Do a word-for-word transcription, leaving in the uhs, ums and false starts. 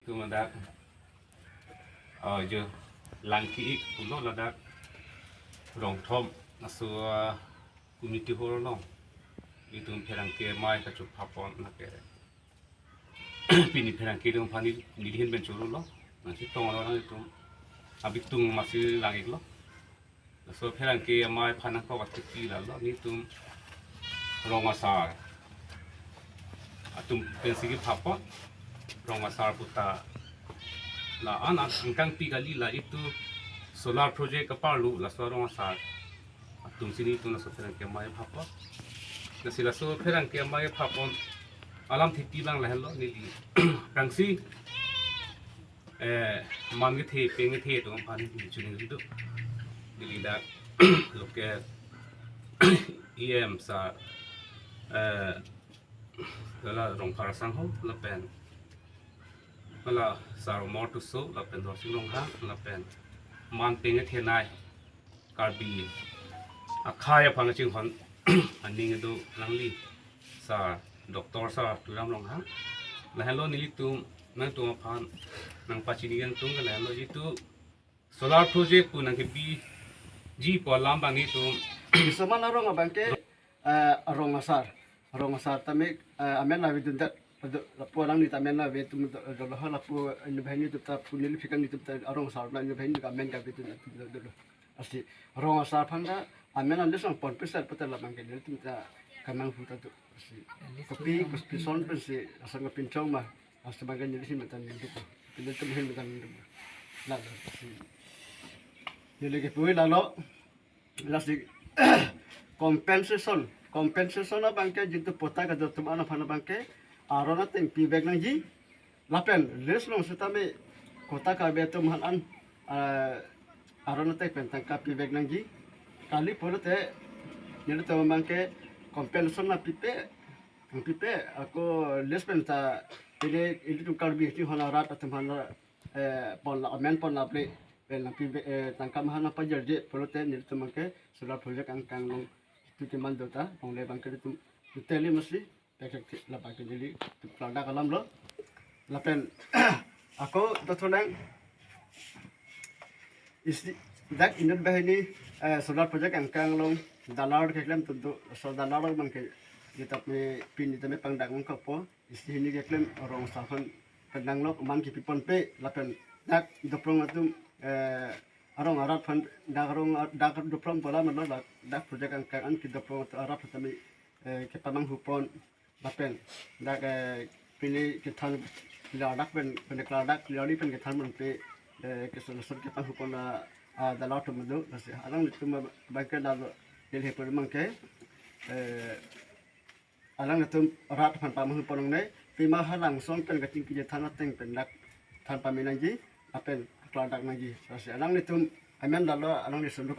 Tum ladak, ah, jo lang ki-ik pulo ladak Rongthom aso, ah, community hall along itum pherangke amei kachopha pon lake. Pini pherangke atum aphan neli hin pen choro lo. Nangchetong lo nangtum. Abitung masi lang-iklo. Laso pherangke amei aphan nangkok atiki lalo, nelitum rong asar atum pensi kepha pon, rong asar puta la-an angkangpi kali, la itum solar project kaparlu, laso rong asar atumsi nelitum laso pherangke amei kepha pon. Lasi laso pherangke amei kepha pon alam thepi abang lahenlo, neli aphrangsi, eh, man kethe, peng kethe atum aphan neli choningri do. Neli dak local E M sir, eh, la Rongphar asangho lapen la sir Amar Tisso lapen Dorsing Ronghang lapen man peng kethenei Karbi akhei aphan kachinghon aning kedo alangli sir, Doctor sir Tuliram Ronghang. Lahenlo nelitum nangtum aphan nangpachini nangtum ke lahenlo, jitu solar project pu nangkepiji pu alam abang nelitum. Isoman arong abangke, eh, rong asar. Rong asar tame, eh, amen avedundet. Lapu alangli ta amen avetum do, do, lapu inut banghini atum ta, pu neli phikang atum ta, arong asar na inut banghini atum amen kavedundet do, do, do. Lasi rong asar aphan ta amen alisong pon pesar petal abangke nelitum ta kemanghu ta do. Lasi kopi, kopi son pensi asang kepinchong ma. Lasi abangke neli hin matan ningduk. Nelitum hin matan ningduk. Lalo, lasi neli kepu lalo. Lasi compensation, compensation abangke jitu patta kedo atum an aphan abangke aron ateng pivek nangji. Lapen list along setame kota Karbi atum aphan an, eh, aron ateng pen tangka pivek nangji. Kali pulote nelitum abangke compensation nangpipe, nangpipe, ako list pen ta ili, ilitum Karbi kachinghon arat atum aphan, eh, pon la, amen pon laple, pen nangpi, eh, tangka mahan nangpajarje pulote nelitum abangke solar project angkang along itum keman do ta, along le abangke itum totally masi pekek labangke neli itum klardak alamlo. Lapen ako dotholang isi dak inut banghini, eh, solar project angkang along dalar keklem atum do, so dalar abangke kita me pini tame pangdak nangkokpo. Isi hini keklem rong asar aphan pen nanglok man kepi ponpe lapen dak doprong atum, eh, arong arat aphan, dak arong, dak doprong bola manlo dak, dak project angkang an ke doprong atum arat aphan tame, eh, kepamanghu pon lapen dak, eh, pini kethan klardak pen, pen klardak clearly pen kethan ponpe, eh, keson son kepanghu pon a, a dalar atum do. Lasi alanglitum abangke lalo Delhi pur abangke, eh, alanglitum rat aphan pamanghu pon longle, pima halang song pen kachingki je than ateng pen dak than pame nangji, lapen klardak nangji. Lasi alanglitum amen lalo alangli sunduk